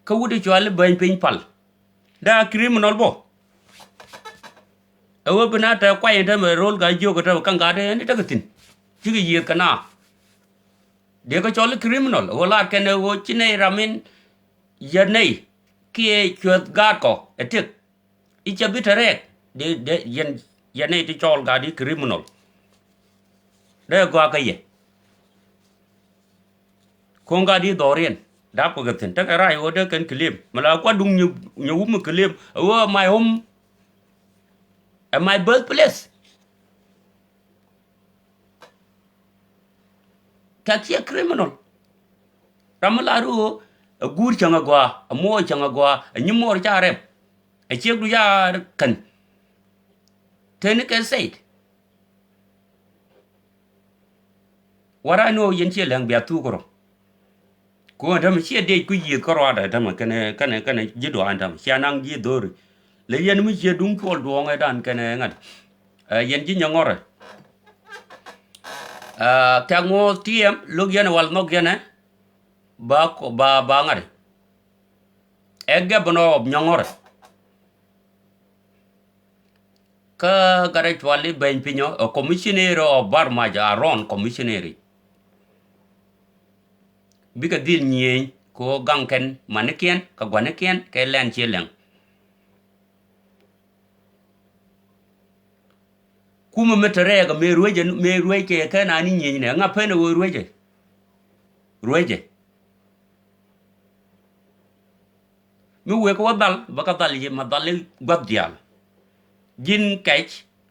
Kä wut i̱ cuali bäny piny pal. Dee a criminal bä. Ɛ wee bi na tɛ kuay in te mɛ ro̱l ka jiök in te mɛ kaŋ gat in tekɛ thi̱n. Cikɛ yiëëth kɛ na. Dee kɛ cɔl i̱ criminal ɛ wee lar kɛn ɛ wee ci nɛy ram in yɛ nɛy kiɛ cuɛth gaat kɔ ɛ tëk. I̱ cɛ bi te rɛɛk dee dee yɛn yɛn nɛy ti cɔɔl gat i̱ criminal. Dee gɔaa kä yɛ. Ko̱ŋ gat i̱ dhɔriɛn dap kɛ kɛ thi̱n tekɛ rac ɣöö dee kɛn claim mɛ la kuat duŋ nyɛ wumɛ claim ɛ ɣöö ɛ my home. Ɛ my birth place. Kɛ kiɛ criminal. Ram mi lar ɣöö ɛ guur cäŋ agɔaa ɛ muɔɔr cäŋ agɔaa ɛ nyi muɔɔr ca rɛp. Ɛ ciekdu ca kän. Teni kɛ said. Wara ni ɣöö yɛn ciɛ lɛŋ bia thuk rɔ. Ku ɛn tämɛ ciɛ dec ku yiëth kä ruaadɛ tämɛ kɛnɛ kɛnɛ kɛnɛ ji̱ duaany tämɛ cia naŋ ji̱ dho̱ri. Lɛ yɛn mi ciɛ duŋ cuɔl duɔ̱ɔ̱ŋɛ dan kɛnɛ ŋa̱t. Ɛ yɛn ji̱ nyɛ ŋɔrɛ. Ɛ kɛk ŋuɔ̱ɔ̱th tiɛɛm lo̱k yɛn ɛ wal nhɔk yɛn ɛ. Ba ba ba ŋa̱t. Ɛ gɛp ɛn ɣɔɔp nyɛ ŋɔrɛ. Kä gat ɛ cuali beny pinyɔ ɛ commissionary of Barmaj around commissionary. Bikɛ dhil nyieny Kɛ ɣöö gaŋ kɛn manikiɛn kɛ gua̱nikiɛn kɛ lɛn cië lɛŋ. Kumɛ mi te rɛɛk ɛ mëë ruecɛ, mëë ruecɛ kɛ naan ni nyiecnɛ ŋa pen ɛ ɣöö ruecɛ. Ruecɛ. Mi wëë kä wä dhal bä kä dhal i̱ ma dhal i̱ gua̱th diaal. Ji̱n kɛc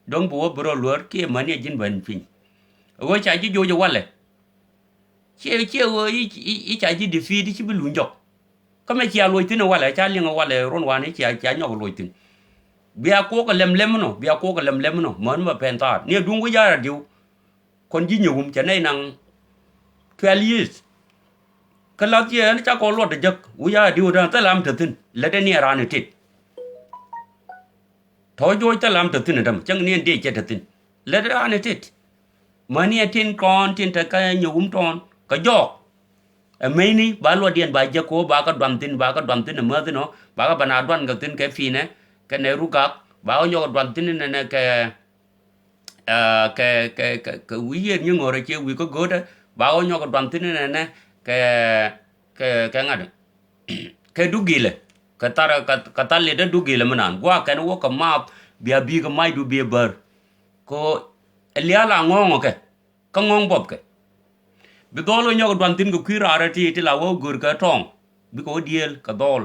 dɔ̱ŋ bi wä bi rɔ luäär kiɛ mäni ɛ ji̱n bän piny. Ɛ ɣöö ca ji̱ joc ɛ walɛ. Ciɛ ciɛ ɣöö i̱, i̱, i̱ ca ji̱ defeat i̱ ci bi luny jɔk. Kä mɛ cia luɔc thi̱n ɛ walɛ, ca liŋ ɛ walɛ ruɔ̱n wanɛ cia, cia nyɔk ɛ luɔc thi̱n. Bia kuɔk ɛ lɛm lɛm inɔ, bia kuɔk ɛ lɛm lɛm inɔ, män mɛ pɛn thaar. Ni ɛ duŋ wä ja̱a̱r adiu. Kɔn ji̱ nyɛ wum cɛ nɛy naŋ twelve years. Kä lath yɛ ɛn ca kɔn luɔt ɛ jek wä ja̱a̱r adiu dan thil am te thi̱n, lät ɛ ni ɛ raan ɛ tet. Tɔ̱ joc thil am te thi̱n ɛ däm, cäŋ ni ɛn dee cɛ te thi̱n. Lät ɛ raan ɛ tet. Mäni ɛ tin kɔn tin te kä nyɛ wum tɔn kä jɔɔk. Ɛ mecni ba luɔtdiɛn ba jek ko̱ ba kä duan thi̱n, ba kä duan thi̱n ɛ mäth inɔ, ba kä bana duan kɛ thi̱n kɛ pi̱nɛ, kɛnɛ rugak, ba kä nyɔk ɛ duan thi̱n inɛnɛ kɛ, ah, kɛ, kɛ, kɛ, kɛ wi̱i̱ yiëër nyi ŋo̱rä ciɛ wi̱i̱ kä go̱o̱tɛ, ba kä nyɔk ɛ duan thi̱n inɛnɛ kɛ, kɛ, kɛ ŋa̱t. Kɛ dugilɛ, kɛ thar, kɛ, kɛ thar li̱tdä dugilɛ mi naan. Gua̱a̱ kɛn wä kɛ maath, bia bi̱i̱ kɛ macdu biɛ bär. Kɛ ɣöö ɛ lia̱a̱ la ŋɔ̱ɔ̱ŋ ɔ kɛ. Kä ŋɔ̱ŋ buɔthkɛ. Bi dhɔl ɣä nyɔk duan thi̱n kɛ kui̱ raarä ti ti la wä gör kɛ tɔ̱ɔ̱ŋ. Bikɛ wä dieel kɛ dhɔl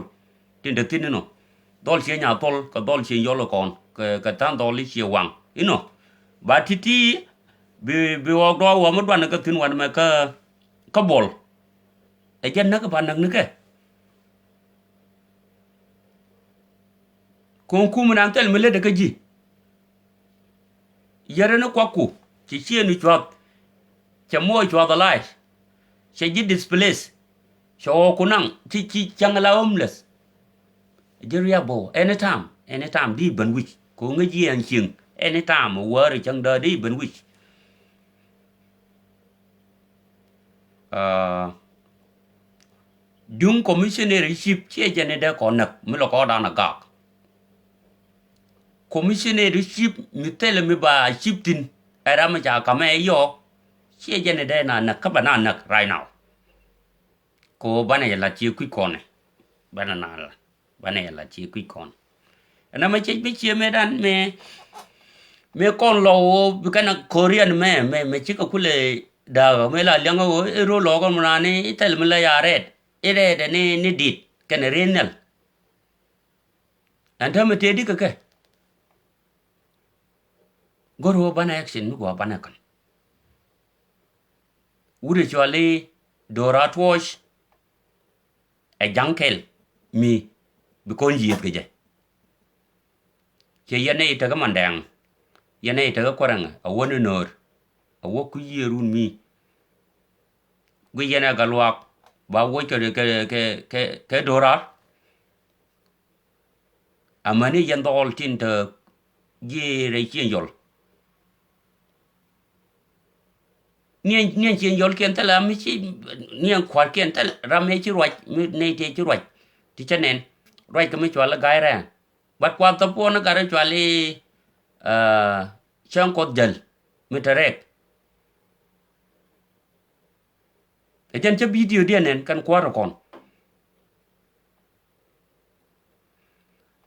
tin te thi̱n inɔ. Dhɔl ciɛ nya thɔl kɛ dhɔl ciɛ yɔl kɛ kɔn kɛ, kɛ tha̱a̱ŋ dhɔl i̱ ciɛ waŋ inɔ. Ba ti̱ti̱ bi, bi ɣɔɔk dɔɔk wä mi duan kɛ thi̱n wan mɛ kä, kä buɔl. Ɛ jɛn näk ba näk nikɛ. Ko̱ŋ kum inan thil mi lätdɛ kä ji̱. Yɛrɛ ni kuakku ci ciëëni cua̱th. Cɛ muɔɔc cua̱th alaac. Cɛ ji̱ displace. Cɛ ɣɔɔku naŋ ci, ci cäŋ la homeless. Ji̱ riabɔ anytime, anytime di ben wi̱c. Ko̱ŋ ji̱ ɛn cieŋ anytime wäärɛ cäŋ dääri di ben wi̱c. Ah, duŋ commissioner chief ciɛ jɛn ni dee kɔn näk mi lɔ kɔɔdan a gak. Commissioner chief mi thilɛ mi ba chief thi̱n ɛ ram mi ca kamɛ yɔɔk. Ciɛ jɛn ni dee na näk kä bɛ na näk right now. Ko banɛ jɛ la ciɛ kui̱ kɔnɛ. Banɛ na la. Banɛ yɛ la ci kui̱ kɔn. Ɛn amɛ cɛ bi ciɛ mɛ dan mɛ, mɛ kɔn lɔ woo bi kɛn a Korean mɛ, mɛ, mɛ cikɛ kulɛ da̱a̱k mɛ la liɛŋ woo i̱ ro̱o̱ lɔɔk mɛ nani i̱ thɛl mi la ya rɛɛt i̱ rɛɛt ni, ni dit kɛn ri nhial. Ɛn täämɛ tëë di kɛ kɛ go̱r woo banɛ action mi gɔaa banɛ kɛn. Wut ɛ cuali do̱ra tuɔɔc. Ɛ ja̱ŋ kɛl mi bi kɔn yiëëth kɛ jɛ. Ciɛ yɛn nɛy tekä mandɛɛŋ, yɛn nɛy tekä kuäräŋ a wä ni nöör a wä ku yiëërun mi. Guic yɛn ɛ gat luaak ba woc kɛ, kɛ, kɛ, kɛ, kɛ do̱raar. Amäni yɛn dhɔɔl tin te ji̱ rɛy cieŋ yɔl. Niɛn, niɛn cieŋ yɔlkiɛn thilɛ ram mi ci, niɛn kua̱rkiɛn thilɛ ram mi ci ruac, mi nɛy tëë ci ruac. Ti cä nɛn ruac kɛ mi cual i̱ ga̱y rɛɛŋ. But kuath thäpuɔn i̱ gat i̱ cual i̱, ah, cäŋ kuɔth jäl mi te rɛɛk. Ɛ jɛn cä bidio diɛn nɛn kɛn kua̱r kɔn.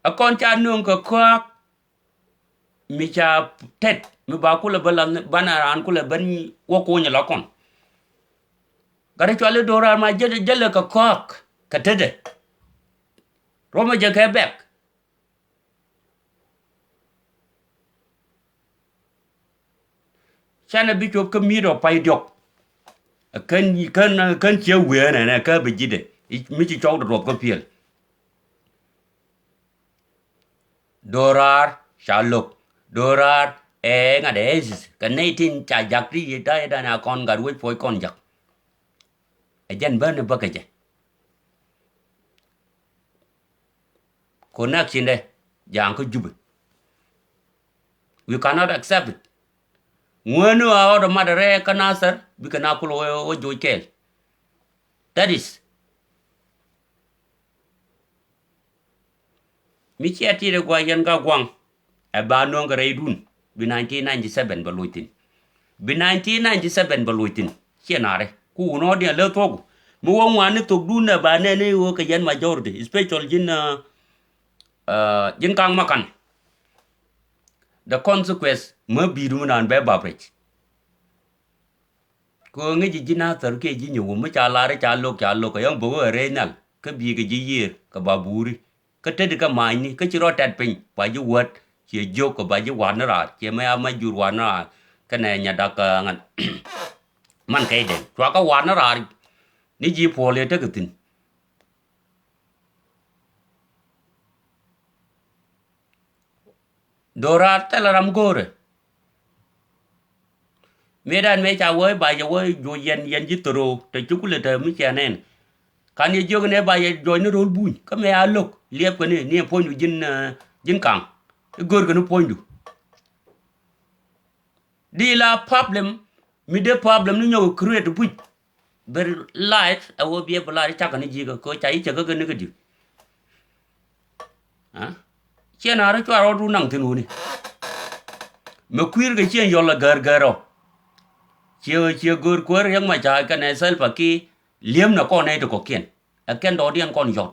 Ɛ kɔn ca nööŋ kɛ kɔak mi ca tɛt mi ba kulɛ bä la banɛ raan kulɛ ben wä kuny la kɔn. Gat i̱ cuali do̱raar ma jäl, jälɛ kɛ kɔak kɛ tetdɛ. Ruɔmɛ jɛ kɛ bɛk. Canɛ bi cuɔp kä mi̱i̱t ɔ pay diɔ̱k. Ɛ kän, kän, kän ciɛ wëë nɛnɛ kä bi ji̱dɛ mi ci cɔwdɛ ruɔth kä piɛl. Do̱raar ca lo̱k. Do̱raar ɛ ŋa̱t ɛ sis kɛ nɛy tin ca jak ti yi da̱y da̱n a kɔn gat wec puɔc kɔn jak. Ɛ jɛn bän ni bäkɛ jɛ. Kɔn nak cindɛ ja̱a̱ŋ kä Jubɛ. We cannot accept it. Ŋuäni a ɣɔt ɛ mat rɛɛ kä Nathɛr bikɛ na kul wä, wä joc kɛɛl. That is. Mi ciɛ tit ɛ gua̱c yɛn ka gua̱ŋ ɛ ba nööŋ kɛ rɛydun bi nineteen ninety seven bɛ loc thi̱n. Bi nineteen ninety seven bɛ loc thi̱n ciɛ na̱rɛ ku wun ɣɔ̱t diɛn lä thuɔ̱ku. Mi wä ŋuan ni thokdun ɛ ba nɛn i̱ ɣöö kɛ yɛn majority, especial ji̱n, uh, uh, ji̱n Kaŋ Makan. The consequence mä bi̱i̱du mi naan bɛ bap rɛc. Kɛ ɣöö ŋäci ji̱ Nathɛr kiɛ ji̱ nyuku mi ca lar i̱ ca lo̱k, ca lo̱k, kɛ yäŋ bok ɣöö ɛ rɛy nhial kä bi̱i̱ kɛ ji̱ yiëër kɛ ba buuri. Kä tetdi kɛ ma̱a̱cni kä ci rɔ tɛt piny ba ji̱ wät, ciɛ jiök kɛ ba ji̱ wa̱r ni raar, ciɛ mɛ a mɛ jur wa̱r ni raar. Kɛnɛ nyadak, ah, ŋan man kɛy den cua kɛ wa̱r ni raar. Ni ji̱ puɔl yɛ tekɛ thi̱n. Do̱raar thilɛ ram go̱o̱rɛ. Mëëdan mëë ca wee ba yɛ wee juɔc yɛn, yɛn ji̱ thorow te cuk lɛ te mi cia nɛn. Kan yɛ jiök nɛ ba yɛ juɔc ni ro̱l buny kä mëë a lo̱k liɛpkɛ ni, ni ɛ puɔ̱nydu ji̱n, eh, ji̱n Kaŋ. I̱ görkɛ ni puɔ̱nydu. Di la problem, mi dee problem ni nyɔk create buc. Ber life ɛ wä biɛ bi la cakɛ ni ji̱ kɛ, kɛ ca i̱ cɛ kä kɛ ni kɛ di̱. Ah? Ciɛ na rɔ cua rɔ du naŋ thi̱n wuni. Mɛ kui̱r kɛ ciɛ yɔl ɛ gär gär rɔ. Ciɛ, ciɛ gör kuäär riɛk ma ca kɛnɛ Salva Kiir li̱em nɛ kɔn nɛy ti kɔ̱kiɛn. Ɛ kɛn dɔɔdiɛn kɔn yɔt.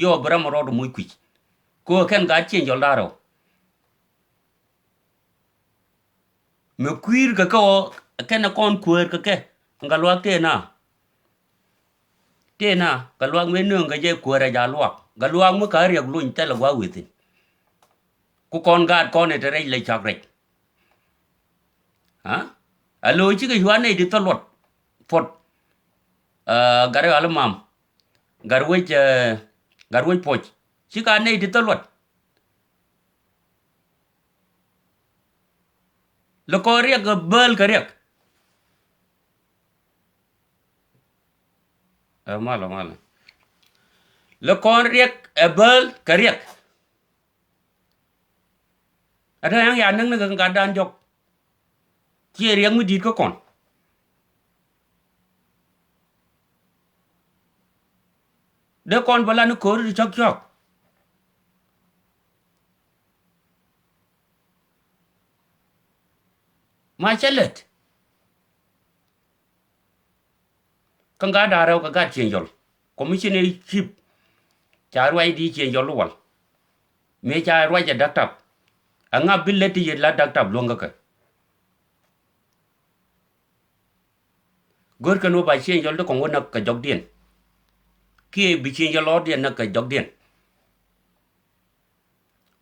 Yɔ bi ram rɔ du muc kui̱c. Kɛ kɛn gaat ciɛ yɔl da̱rɛ wä. Mi kui̱i̱r kɛ kɛ ɣöö kɛnɛ kɔn kuäär kɛ kɛ. Gatluak tëë na. Tëë na, Gatluak mëë nööŋ kɛ jɛ kuäär ɛ ja̱ luaak. Gatluak mi ka riɛk luny thilɛ gua̱a̱k wëë thi̱n. Ku kɔn gaat kɔn ɛ te rɛc lɛ cak rɛc. Ha? A lo̱o̱ cikɛ yua̱a̱ nɛy ti thil luɔt. Puɔt. Ah, gat ɛ ɣa̱l mam. Gat wec, eh, gat wec puɔc. Cika nɛy ti thil luɔt. Lɛ kɔn riɛk ɛ bäl kɛ riɛk. Ɛ malɛ, malɛ. Lɛ kɔn riɛk ɛ bäl kɛ riɛk. Ɛ te ya̱ŋ ya näk ni kɛ gatdan jɔk. Ciɛ riɛk mi di̱i̱t kä kɔn. Dee kɔn bä la ni ko̱ri ti cɔk cɔk. Ma cä lät. Kä gat da̱a̱ rɛw kɛ gat Ciɛŋ Jɔl. Commissioner Chief ca ruac di Ciɛŋ Jɔl wal. Mëë ca ruac ɛ Dak Tap. Ɛŋa bi lät ti yet la Dak Tap luäŋ kä kɛ. Gör kɛn wä ba Ciɛŋ Jɔl ti kɔŋ wä näk kɛ jɔkdiɛn. Kiɛ bi Ciɛŋ Jɔl lɔɔrdiɛn näk kɛ jɔkdiɛn.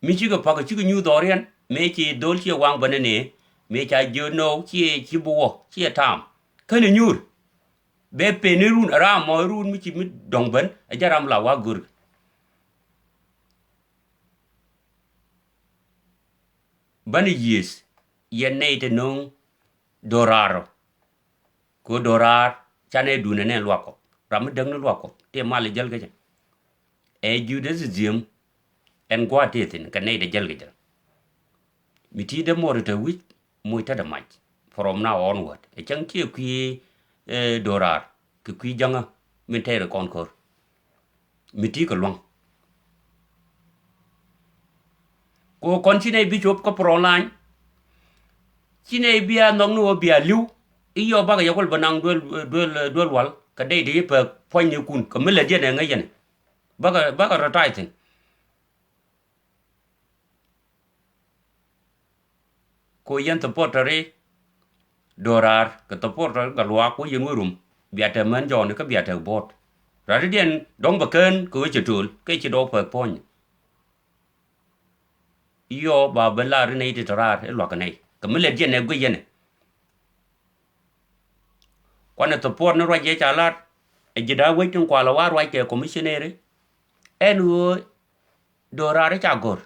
Mi cikɛ pa̱k cikɛ nyuuth dhɔriɛn mëë ci dhol ciɛ waŋ bänɛ nëë mëë ca jiöt nɔɔk ciɛ ci bi wä ciɛ taam. Känɛ nyuur bɛ pen ni run ram mɔ run mi ci mi dɔŋ bän ɛ jɛ ram la wa gör. Bänɛ yiëëth yɛn nɛy te no̱o̱ŋ do̱raar rɔ. Kɛ ɣöö do̱raar canɛ duundɛ nɛ luak Kuɔth. Ram mi däk ni luak Kuɔth tëë mal jäl kä jɛ. Ɛ ji̱ dee thi̱thi̱em ɛn gua̱a̱t tëë thi̱n kɛ nɛy dee jäl kä jɛ. Mi ti dee muɔɔr te wi̱c moc tätdɛ mac. From now onward ɛ cäŋ ciɛ kui̱, eh, do̱raar kɛ kui̱ jäŋä min tɛɛr kɔn ko̱r. Mi ti kɛ lua̱ŋ. Ku kɔn ci nɛy bi cop kä front line. Ci nɛy bi a nhɔk ni ɣöö bi a li̱w. I̱ yɔ bakɛ yɛ kual bä naŋ duel, duel, duel wal kɛ dey ti i̱ pɛ puɔ̱ny ni kun kɛ mi lät yɛn ɛ ŋäc yɛn. Bakɛ, bakɛ rɔ ta̱a̱c thi̱n. Ku yɛn supporteri do̱raar kɛ supporteri Gatluak ku yɛn wä rum bia te män jɔɔni kä bia te bo̱o̱t. Ratidiɛn dɔ̱ŋ bɛ kään kɛ ɣöö cɛ to̱l kɛ ci dɔɔk pek puɔ̱ny. Yɔ ba ben lar nɛy ti te raar i̱ luakä nɛy kɛ mi lät yɛn ɛ guic yɛn ɛ. Kuanɛ support ni ruac yɛ ca lar ɛ ji̱ da̱a̱ wec tin kualɛ wa ruac kɛ commissioneri. Ɛn ɣöö do̱raar i̱ ca go̱r